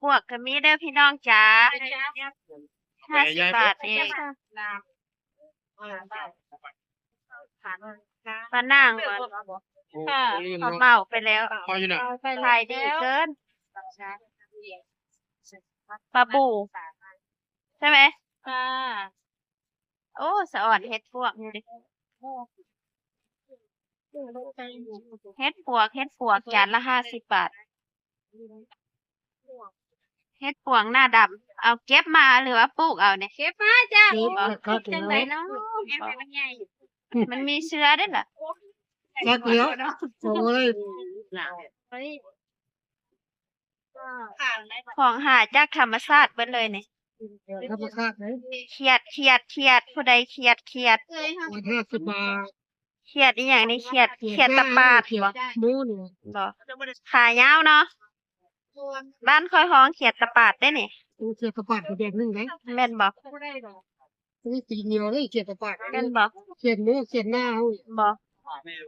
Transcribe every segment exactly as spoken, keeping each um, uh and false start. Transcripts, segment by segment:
ปวกก็มีเด้อพี่น้องจ๋า ห้าสิบบาทเอง ปลาหนังบ่ ค่ะ เขาเหมาไปแล้ว พออยู่นะ ขายดีเกิน ปลาบู่ ใช่ไหม ค่ะ โอ้ สะออนเฮ็ดปวกอยู่ดิ เฮ็ดปวก เฮ็ดปวก จานละห้าสิบบาท เฮ็ดปวกหน้าดำ เอาเก็บมาหรือว่าปลูกเอาเนี่ย เก็บมาจ้ะ เก็บมาครับ จังไดเนาะ มันมีเชื้อด้วยเหรอ จักแล้วโอ้ย ของหาจากธรรมชาติเบิดเลยนี่ ธรรมชาติเลย เขียด เขียด เขียด ผู้ใดเขียด เขียด วันห้าสิบบาท เขียดอีหยังนี่ เขียด เขียดตะปาด เขียด บ่ หมูเนี่ย บ่ ขายาวเนาะ บ้านค่อยฮ้องเขียดตะปาดได้นี่ โอ้เขียดตะปาดก็แบบนึงเลย แม่นบ่ นี่ตีเหนียวเลยเขียดตะปาด แม่นบ่ เขียดหมูเขียดหน้าเอา บ่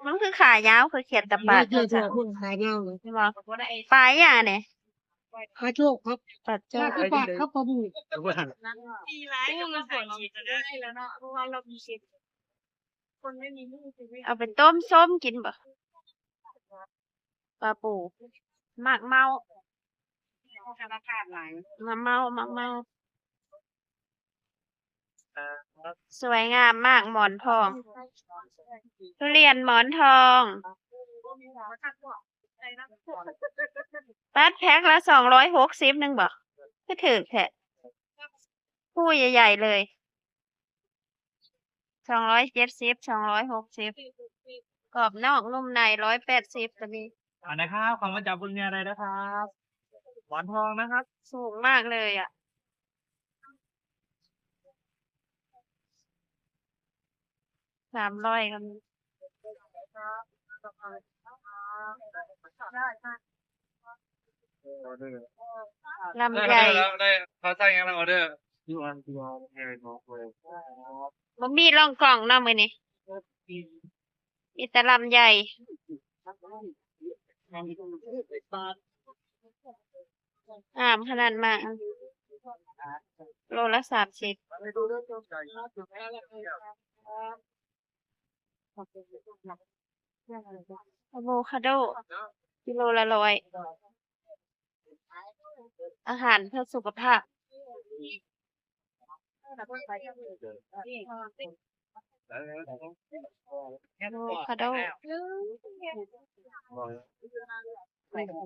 มันคือขายาว คือเขียดตะปาด เขียดตัวพวกขายาวเลย แม่นบ่ ปลาอีหยังนี่ ปลาโชคครับ ปลาโจ้ ปลาโชคครับปลาบู่ มีหลายก็มาใส่อีกก็ได้แล้วเนาะ เพราะว่าเรามีสิทธิ์คนไม่มีลูกจะไม่ เอาไปต้มส้มกินบ่ ปลาปู หมากเมา ธนาคารหลาย หมากเมา หมากเมา สวยงามมาก หมอนทอง ทุเรียนหมอนทอง ปัดแพ็คละสองร้อยหกสิบหนึ่งบ่ คือถืกแท้ คู่ใหญ่ๆเลย สองร้อยเจ็ดสิบ สองร้อยหกสิบ กรอบนอกนุ่มใน ร้อยแปดสิบ ก็มี อ่านะครับ ของมาจากบุญเมียอะไรนะครับ หมอนทองนะครับ สูงมากเลยอ่ะ สามร้อยก็มี ลำไย ได้เขาสร้างยังไงออเดอร์ บ่มีร่องกล่องเนาะมื้อนี้ มีแต่ลำไย งามขนาดมา โลละสามสิบ อะโวคาโด กิโลละร้อย อาหารเพื่อสุขภาพ อะโวคาโด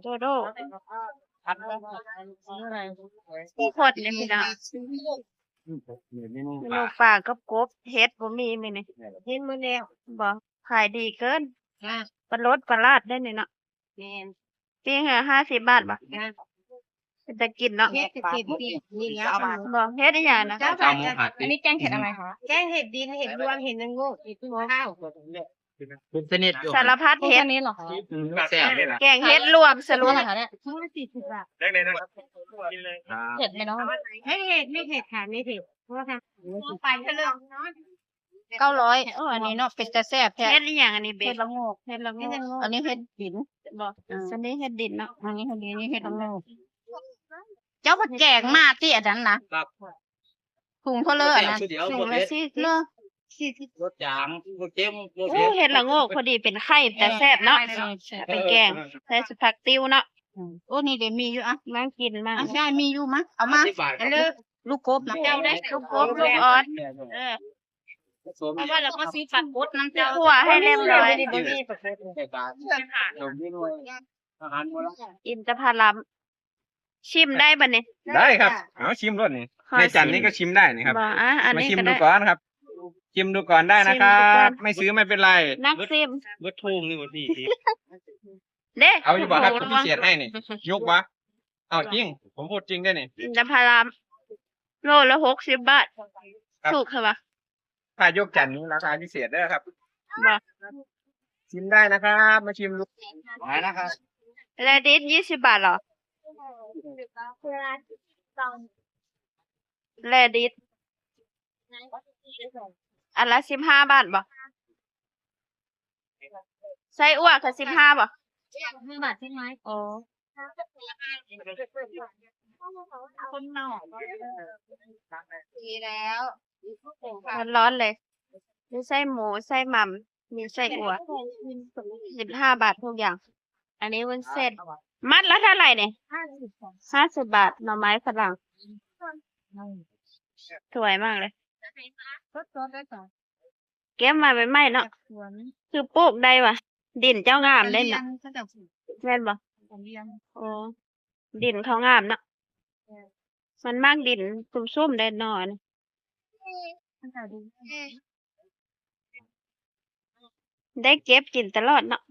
โดโด ทุกคนเนี่ยพี่น้อง เมนูปลากับกบ เห็ดบ่มีมื้อนี้ เห็นหมดแล้ว บ่ ขายดีเกิน ค่ะ ปลาลดปลาลาดได้นี่เนาะ แม่น ปิ้งละห้าสิบบาทบ่ ค่ะ เป็นตากินเนาะ เห็ดกระเทียมปีกนี่แล้ว บ่ เห็ดอีหยังนะ เจ้า เจ้าหมูผัด อันนี้แกงเห็ดอะไรคะ แกงเห็ดดิน เห็ดรวม เห็ดนางโงก เห็ดหัวข้าว เป็นชนิดอยู่ สารพัดเห็ด แค่นี้เหรอคะ อืมแซ่บเลยล่ะ แกงเห็ดรวมสรุป เท่าไหร่คะเนี่ย เล็กเลยนะ ครับ เห็ดไหมเนาะ ไม่เห็ด ไม่เห็ดค่ะ ไม่เห็ด เพราะว่าทำไปเถอะ เก้าร้อย โอ้ อันนี้เนาะ เป็นตาแซ่บแท้ เห็ดอีหยังอันนี้เบ เห็ ส ดละโงก เห็ดละโงก อันนี้เห็ดดิน บ่ อืม อันนี้เห็ดดินเนาะ อันนี้เห็ดดิน นี่เห็ดละโงก เจ้าผัดแกงมาที่อันนั้นนะ ครับ ถุงเท่าเลยอันนั้น เดี๋ยว ถุงละสี่สิบ เนาะ รสจางรสเค็มรส โอ้ เผ็ด เห็ดละโงกพอดีเป็นไข่แต่แซ่บเนาะ เออแซ่บ เป็นแกง ใส่ผักติ้วเนาะ โอ้ นี่เดี๋ยวมีอยู่อ่ะ มากินมา อ่ะใช่ มีอยู่มั้ย เอามา สิบบาท อันเลิกลูกกบนะ เจ้าได้ลูกกบลูกออส เออ ผสม เพราะว่าเราก็ซื้อปลากดน้ำ ซื้อ เจ้า ขั่วให้เรียบร้อย บ่มีปลากด ใส่บาทผสมนิดหน่อยอาหารโบราณ อินทผลัม ชิมได้บ่เนี่ย ได้ครับ เอาชิมรสนี่ ขอ ในจานนี้ก็ชิมได้นะครับ บ่ อ่ะ อัน มา นี้ ชิม ก็ ดู ได้ ก่อนครับ ชิมดูก่อนได้นะครับ ชิมดูก่อน ไม่ซื้อไม่เป็นไร นักซิม เบิดทุ่งนี่หมดพี่ เด้ เอาอยู่บ่ครับผมพิเศษให้นี่ ยกวะเอาจริง ผมพูดจริงได้นี่ อินทผลัม โลละหกสิบบาท ครับ ถูกค่ะวะ ถ้ายกจานนี้ราคาพิเศษเด้อครับ บ่ ชิมได้นะครับ มาชิมดู มานะครับ แลดิสยี่สิบบาทเหรอ แลดิส อันละสิบห้าบาทบ่ ไส้อั่วก็สิบห้าบ่ ห้าบาทใช่ไหม อ๋อ คนนอก ดีแล้ว ร้อนๆเลย มีไส้หมู ไส้หม่ำ มีไส้อั่ว สิบห้าบาททุกอย่าง อันนี้วุ้นเส้น มัดละเท่าไหร่เนี่ย ห้าสิบ บาท หน่อไม้ฝรั่ง สวยมากเลย เก็บมาใหม่ๆเนาะ คือปลูกได้วะ ดินเจ้างามได้เนาะ แม่นบ่ โอ้ ดินเขางามเนาะ มันมักดินซุ่มๆได้หน่อนี่ ได้เก็บกินตลอดเนาะ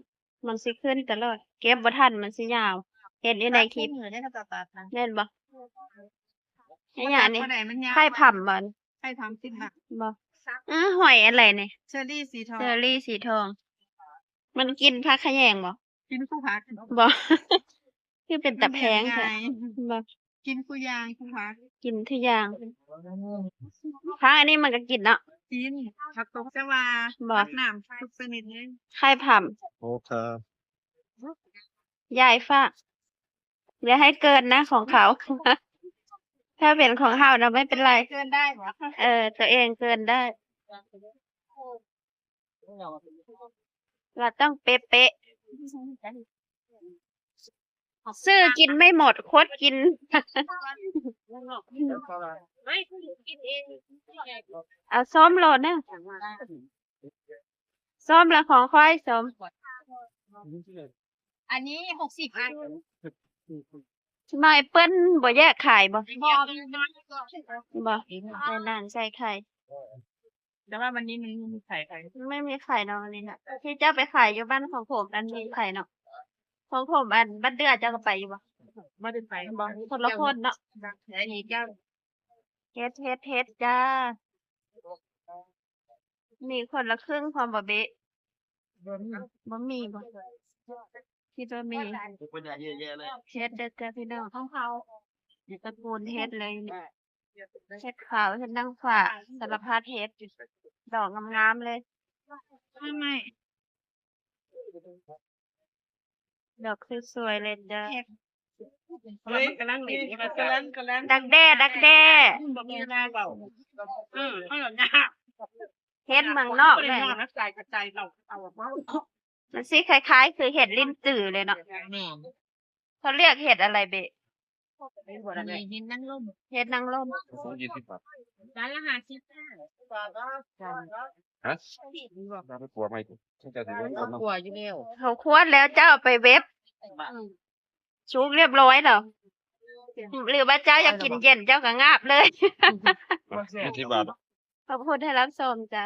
มันสิขึ้นตลอด เก็บบ่ทันมันสิยาว เห็นอยู่ในคลิป แม่นบ่ ไอ้หยังนี่ ไข่ผำบ่ ไข่ผำสิบบาท บ่ เออ หอยอะไรนี่ เชอรี่สีทอง เชอรี่สีทอง มันกินผักขะแยงบ่ กินคู่ผัก บ่ คือเป็นตาแพงแท้ บ่ กินคู่อย่างคู่ผัก กินทุกอย่าง ผักอันนี้มันก็กินเนาะ กิน ผักตบชวา บ่ ผักน้ำทุกชนิดเลย ไข่ผำ โอ้ครับ ยายฝาก อย่าให้เกินนะของเขา ถ้าเป็นของเขานะไม่เป็นไร เกินได้เหรอ เออ ตัวเองเกินได้ เราต้องเป๊ะๆ ซื้อกินไม่หมด คดกิน เอาส้มโลดเนี่ย ส้มละของข้อยส้ม อันนี้หกสิบ อัน ทำไมเปิ้นบ่แยกขายบ่ บ่ บ่ แต่นางใส่ไข่ แต่ว่าวันนี้มันไม่มีไข่ไข่ ไม่มีไข่เนาะวันนี้นะ ที่เจ้าไปขายอยู่บ้านของผมอันมีไข่เนาะ ของผมอันบ้านเดือเจ้าก็ไปอยู่บ่ บ่ได้ไป บ่ คนละคนเนาะ อันนี้เจ้า เฮ็ด เฮ็ด เฮ็ดจ้า มีคนละครึ่งพร้อมบ่เบะ บ่มี บ่มีบ่ คิดว่ามี เฮ็ดเด้อจ้าพี่น้อง ของเขา ตระกูลเฮ็ดเลยเนี่ย เฮ็ดขาว เฮ็ดนางฟ้า สารพัดเฮ็ด ดอกงามๆเลย ไม่ ไม่ ดอกสวยๆเลยจ้า เฮ้ย มันกำลังเล่นอยู่ กำลัง กำลัง ดักแด้ ดักแด้ บ่มีเวลาเว้า อืม เอาหน่อยนะ เฮ็ดเมืองนอก บ่ได้ แม่ นอนนะ ใส่กระจายเราเอาออกมา มันสิคล้ายๆ คือเห็ดลิ้นจื่อเลยเนาะ แม่น เขาเรียกเห็ดอะไรเบะ มีเห็ดนางรม เห็ดนางรม สองยี่สิบบาท จานละห้าสิบ ฮะ ไม่กลัวไหม ฉันจะถือว่า เขาขั่วอยู่แล้ว เขาขั่วแล้วเจ้าเอาไปเว็บ สุกเรียบร้อยแล้ว หรือว่าเจ้าอยากกินเย็นเจ้าก็งาบเลย ยี่สิบบาท ขอบคุณที่รับชมจ้า